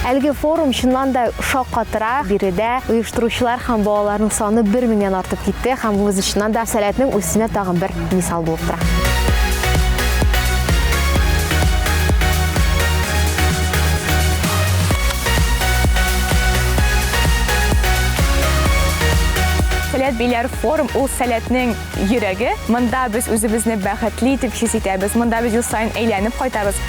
Әлеге форум чыннан да шаккатыра. Биредә оештыручылар һәм балаларның саны бер меңнән артып китте һәм бу үзе чыннан да сәләтнең үсүенә тагын бер мисал булып тора. Сәләт Биләр форум ул сәләтнең йөрәге. Монда без үзебезне бәхетле итеп хис итәбез. Монда без ел саен әйләнеп кайтабыз.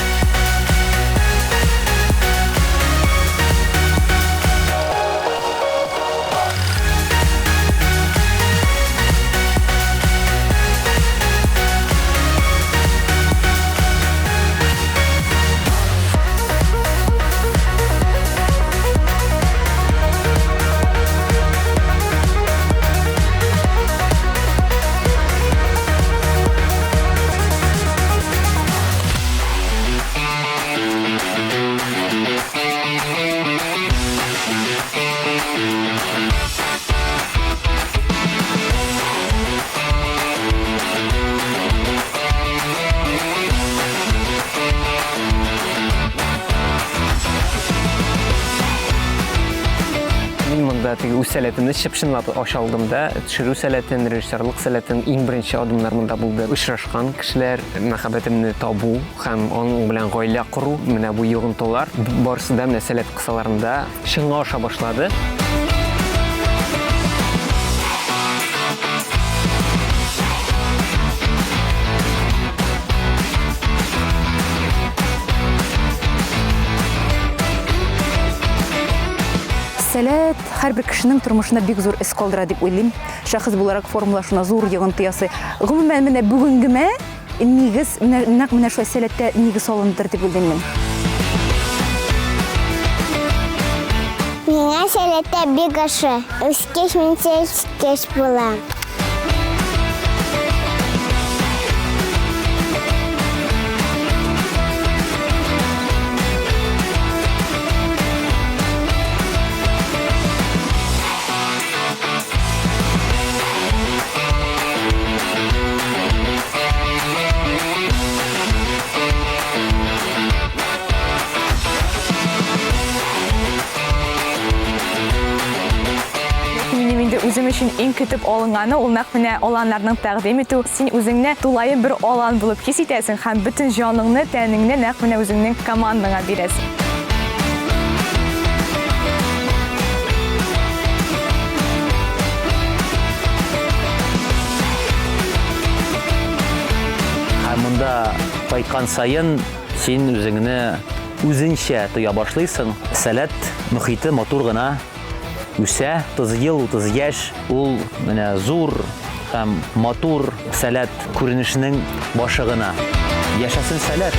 Мин монда теге үз сәләтемне чып-чынлап ача алдым да, төшерү сәләтен, режиссерлык сәләтен иң беренче адымнар монда булды. Очрашкан кешеләр, мәхәббәтемне табу һәм аның белән гаилә кору, менә бу йогынтылар барысы да менә сәләт кысаларында чынга аша башлады. Сәләт һәрбер кешенең тормышында бик зур эз калдыра дип уйлыйм. Шәхес буларак формалашуына зур йогынты ясый. Гомумән, менә бүгенгемә нигез, менә нәкъ менә шулай сәләттә нигез салындыр дип уйлыйм мин. Миңа сәләттә бик ошый. Үскәч мин сәләткәч булам. Минем инде үзем өчен иң көтеп алынганы ул нәкъ менә аланнарның тәкъдим итү. Син үзеңне тулаем бер алан булып хис итәсең һәм бөтен җаныңны, тәнеңне нәкъ менә үзеңнең командаңа бирәсең. Һәм монда кайткан саен син үзеңне үзенчә тоя башлыйсың. Сәләт мохите матур гына үсә. 30 ел, 30 яшь ул менә зур һәм матур сәләт күренешенең башы гына. Яшәсен сәләт!